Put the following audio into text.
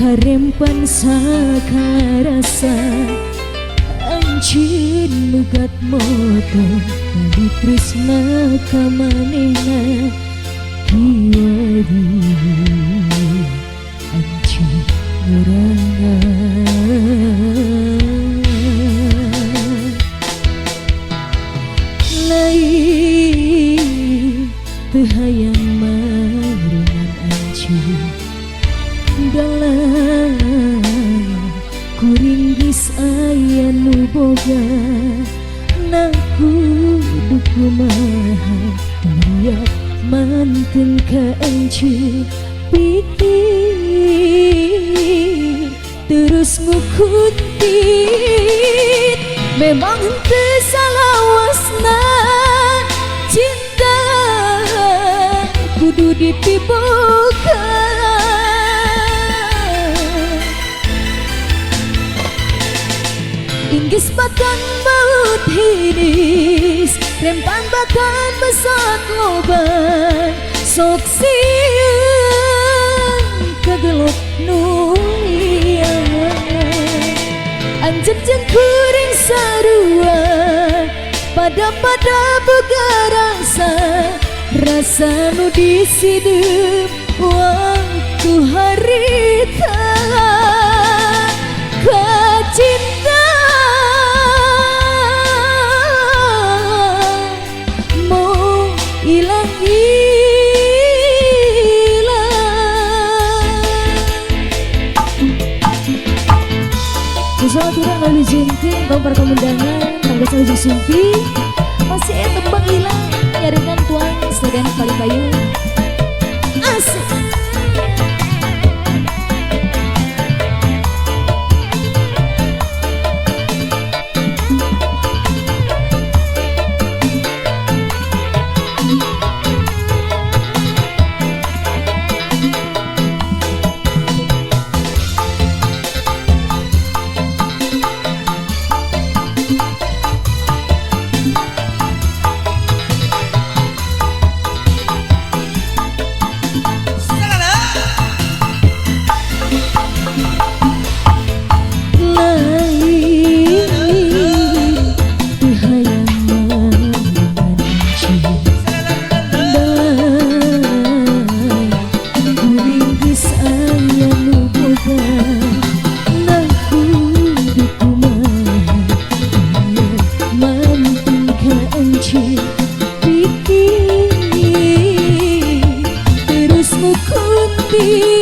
Karempan sakala rasa anjeun nugat moto tali tresna ka manehna kiwari anjeun ngurangan lain teu hayang marengan anjeun dalam kuring geus aya nu boga na kudu kumaha teriak mantun ka anjeun pikir terus ngukuntit memang henteu salawasna cinta kudu dipiboga. Inggis batan maut hinis rempan batan besat loba sok sieun kagelok nu lian anjeun jeung kuring sarua pada-pada boga rasa rasa nu disideum waktu harita kacinta mau ilang ilang. Usaha turang lalu jenting kau para pemundangan tangga salju sumpi masih tembang hilang nyaringan tuang sedan pari payu asik. Terus mukunti.